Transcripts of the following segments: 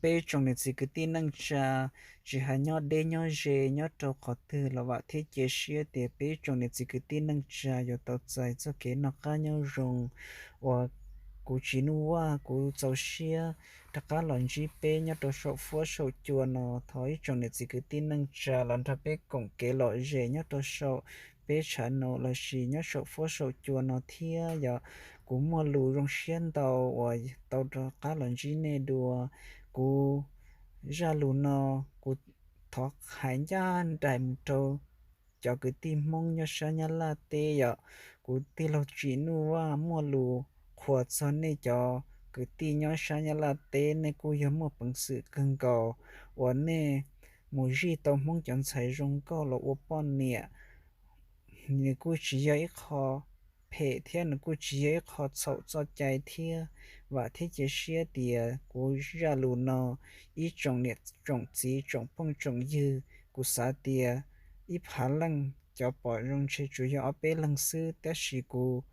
Peb tsoom niam txiv kwv tij neej tsa, tsis hais nyob deb nyob ze, nyob rau qhov twg los vam thiab cia siab tias peb tsoom niam txiv kwv tij neej tsa yuav tau txais txoj kev noj qab nyob zoo. Uas kuv Tsim Nuj Vaj kuv txaus siab rov qab los ntsib peb nyob rau saum fuab saum cua no. Thov ib tsoom niam txiv kwv tij neej tsa los nrog peb koom kev lom zem nyob rau saum peb channel lossis nyob saum fuab saum cua no thiab. Yog kuv muaj lus zoo siab ntau uas tau rov qab los ntsib nej dua. Kuv zaj lus no kuv thov hais ncaj nraim mus rau cov kwv tij Hmoob nyob sab Nyab Laj teb. Yog kuv tij laug Tsim Nuj Vaj muaj lus qhuas txog nej cov kwv tij nyob sab Nyab Laj teb, nej kuj yog muaj peev xwm kawg nkaus uas nej mus zij tau Hmoob cov ntxhais zoo nkauj los ua poj niam. Nws kuj tsis yog ib qho phem thiab nws kuj tsis yog ib qho txhaum txoj cai thiab. Vam thiab cia siab tias kuv zaj lus no, ib tsoom niam tsoom txiv tsoom phooj tsoom ywg, kuv xav tias ib phav leej cov pom zoo ntshe tsuas yog ob peb leeg xwb, tab sis kuv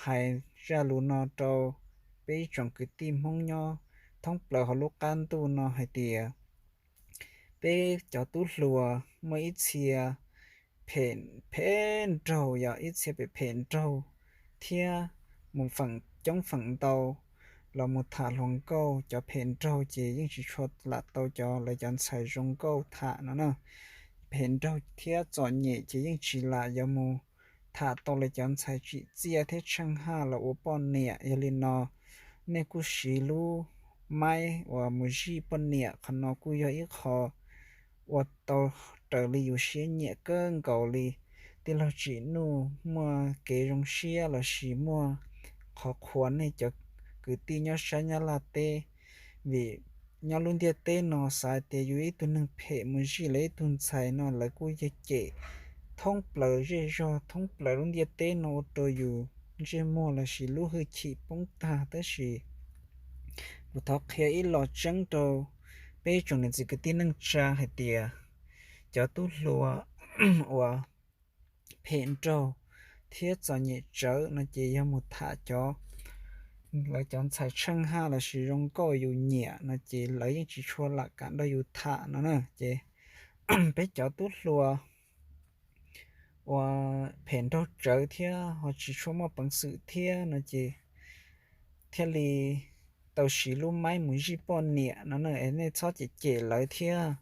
hais zaj lus no rau peb ib tsoom kwv tij Hmoob nyob thoob plaws hauv lub qab ntuj no hais tias peb cov tub hluas muaj ib txhia phem phem nraug, yog ib txhia phem phem nraug thiab mus feem coob feem ntau los mus tham hluas nkauj. Cov phem nraug ces yeej tsis tshua lam tau cov lawv cov ntxhais zoo nkauj tham no na. Phem nraug thiab txom nyem ces yeej tsis lam yuav mus tham tau lawv cov ntxhais tsim txiaj thiab tsheej haj los ua poj niam. Yog li no nej kuj siv lub maib uas mus zij poj niam, qhov no kuj yog ib qho ua tau raws li yus siab nyiam kawg nkaus li. Tij laug Tsim Nuj muaj kev zoo siab lossis muaj qhov qhuas nej cov kwv tij nyob sab Nyab Laj teb, vim nyob lub ntiaj teb no xav tias yus ib tug neeg phem mus zij lawv ib tug ntxhais no lawv kuj yog cem thoob plaws zej zog thoob plaws lub ntiaj teb no ua rau yus ntsej muag lossis lub hwj chim poob tag. Tab sis kuv thov qhia ib los tseeb rau peb tsoom niam txiv kwv tij neej tsa hais tias cov tub hluas uas phem nraug thiab txom nyem tsawv no ces yog mus tham cov lawv cov ntxhais tsheej haj lossis zoo nkauj yus nyiam no ces lawv yeej tsis tshua lam kam nrog yus tham no na. Ces peb cov tub hluas uas phem nraug tsawv thiab ho tsis tshua muaj peev xwm thiab no ces thiaj li tau siv lub maib mus zij poj niam no na. Es nej txhob cem cem lawv thiab,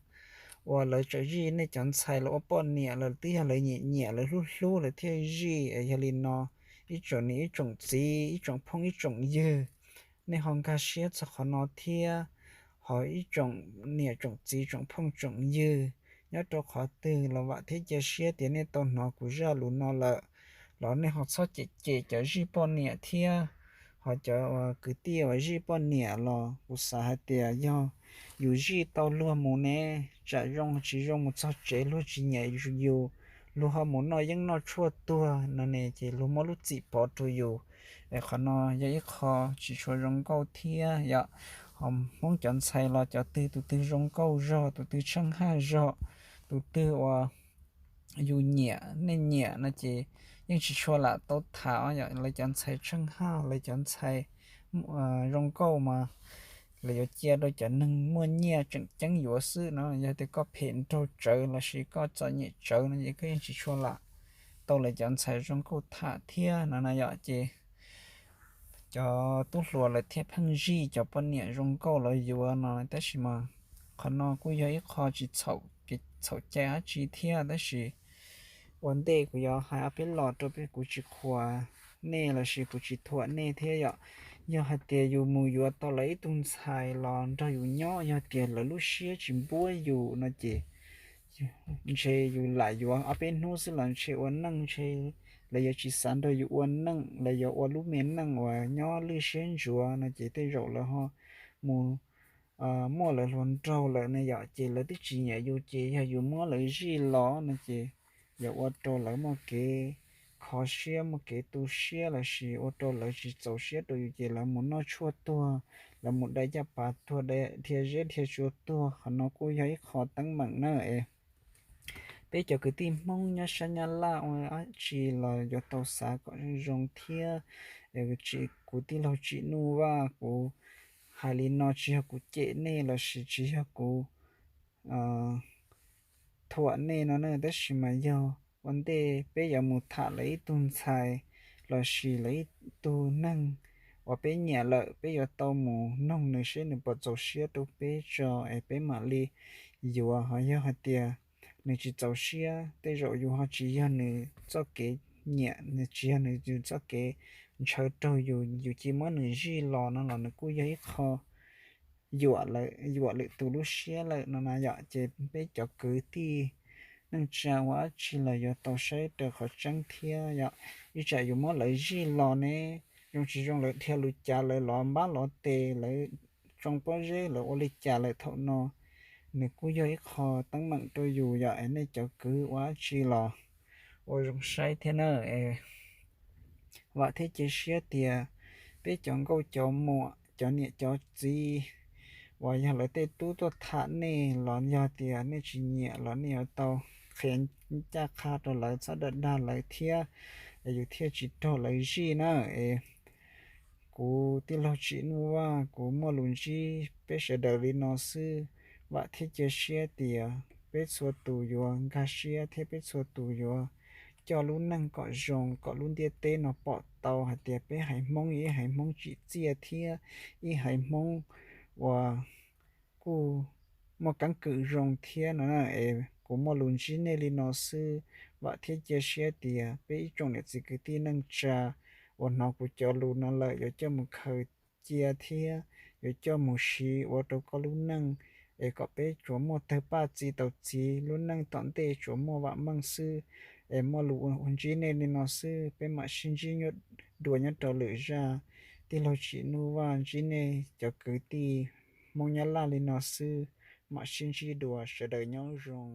uas lawv tseem zij nej cov ntxhais los ua poj niam lawm twb yog lawv nyiam nyiam lawv hlub hlub lawv thiaj zij. Es yog li no ib tsoom niam ib tsoom txiv ib tsoom phooj ib tsoom ywg, nej ho nkag siab txog qhov no thiab. Ho ib tsoom niam tsoom txiv tsoom phooj tsoom ywg nyob rau qhov twg los vam thiab cia siab tias nej tau hnov kuv zaj lus no lawm, los nej ho txhob cem cem cov zij poj niam thiab. Ho cov kwv tij uas zij poj niam los kuv xav hais tias yog yus zij tau luag mus ne, tsam zoo tsis zoo mus txog tsev luag tsis nyiam yus, luag ho mus noj yeeb noj tshuaj tuag no ne ces luag muab lub txim pov rau yus. Es qhov no yog ib qho tsis tshua zoo nkauj thiab yom. Ho Hmoob cov ntxhais los cov twg tus twg zoo nkauj zog, tus twg tsheej haj zog, tus twg uas yus nyiam nej nyiam no ces yeej tsis tshua lam tau tham yom. Lawv cov ntxhais tsheej haj, lawv cov ntxhais zoo nkauj mas lawv yuav cia rau cov neeg muaj nyiaj tseem ceeb yuav xwb no. Yog tias koj phem nraug tsawv lossis koj txom nyem tsawv no ces koj yeej tsis tshua lam tau lawv cov ntxhais zoo nkauj tham thiab no na yom. Ces cov tub hluas lawv thiaj pheej zij cov poj niam zoo nkauj los yuav no, tab sis mas qhov no kuj yog ib qho tsis txhaum cai dab tsi thiab. Tab sis ua ntej kuv yuav hais ob peb los rau peb, kuv tsis qhuas nej lossis kuv tsis thuam nej thiab yom. Yog hais tias yus mus yuav tau lawv ib tug ntxhais los nrog yus nyob, yog tias lawv lub siab tsis npuab yus no ces ntshe yus lam yuav ob peb hnub xwb los ntshe ua neej ntshe lawv yuav tsis xav nrog yus ua neej, lawv yuav ua lub me neej uas nyob lwj siab ntsuav no ces tej zaum lawv ho mus muaj lawv hluas nraug lawm ne yom. Ces lawv twb tsis nyiam yus ces yog yus muab lawv zij los no ces yuav ua rau lawv muaj kev kho siab, muaj kev tu siab lossis ua rau lawv tsis txaus siab rau yus ces lawv mus noj tshuaj tuag, lawv mus dai caj pas tuag, dhia zeb dhia tsua tuag. Qhov no kuj yog ib qho teeb meem na. Peb cov kwv tij Hmoob nyob sab Nyab Laj ua dab tsi los yuav tau xav kom zoo thiab. Tsis, kuv tij laug Tsim Nuj Vaj kuv hais li no tsis yog kuv cem nej lossis tsis yog kuv thuam nej no na, tab sis mas yog ua ntej peb yuav mus tham lawv ib tug ntxhais lossis lawv ib tug neeg uas peb nyiam lawm, peb yuav tau mus noog nws seb nws puas txaus siab rau peb tso es peb mam li yuav. Ho yog hais tias nws tsis txaus siab, tej zaum yus ho tsis yog nws txoj kev nyiam, tsis yog nws txoj kev ntshaw raug yus, yus cia muab nws zij los no los nws kuj yog ib qho yuam lwm tus lub siab lawm no na yom. Ces peb cov kwv tij neej tsa ua dab tsi los yuav tau saib raws qhov tseeb thiab yom. Ib tsam yus muab lawv zij los ne, zoo tsis zoo lawv dhia lus cas, lawv lov npab lov tes, lawv tsoo pob zeb, lawv ua li cas lawm thaum no nws kuj yog ib qho teeb meem rau yus yom. Es nej cov kwv ua dab tsi los ua zoo saib thiab na. Vam thiab cia siab tias peb cov nkauj cov muam, cov niam cov txiv uas yog lawv tej tub tuaj tham nej los yog tias nej tsis nyiam los nej yuav tau qhia ncaj qha rau lawv, txhob dag dag lawv thiab, yus thiaj tsis raug lawv zij na. Es kuv tij laug Tsim Nuj Vaj, kuv muaj lus ntsib peb sawv daws li no xwb. Vam thiab cia siab tias peb txhua tus yuav nkag siab thiab peb txhua tus yuav coj lub neej kom zoo, kom lub ntiaj teb no pom tau hais tias peb haiv Hmoob yog ib haiv Hmoob tsim txiaj thiab ib haiv Hmoob uas kuj muaj keeb kwm zoo thiab no na. Es kuv muaj lus ntsib nej li no xwb. Vam thiab cia siab tias peb ib tsoom niam txiv kwv tij neej tsa uas hnov kuv cov lus no lawm yuav coj mus khaws cia thiab yuav coj mus siv ua rau koj lub neej, es kom peb tsuas muaj tawg paj txi taus txiv, lub neej tom ntej tsuas muaj vam meej xwb. Es muaj lus ua ntsib nej li no xwb, peb mam sib ntsib dua nyob rau lwm zaj. Tij laug Tsim Nuj Vaj ntsib nej cov kwv tij Hmoob Nyab Laj li no xwb, mam sib ntsib dua, sawv daws nyob zoo.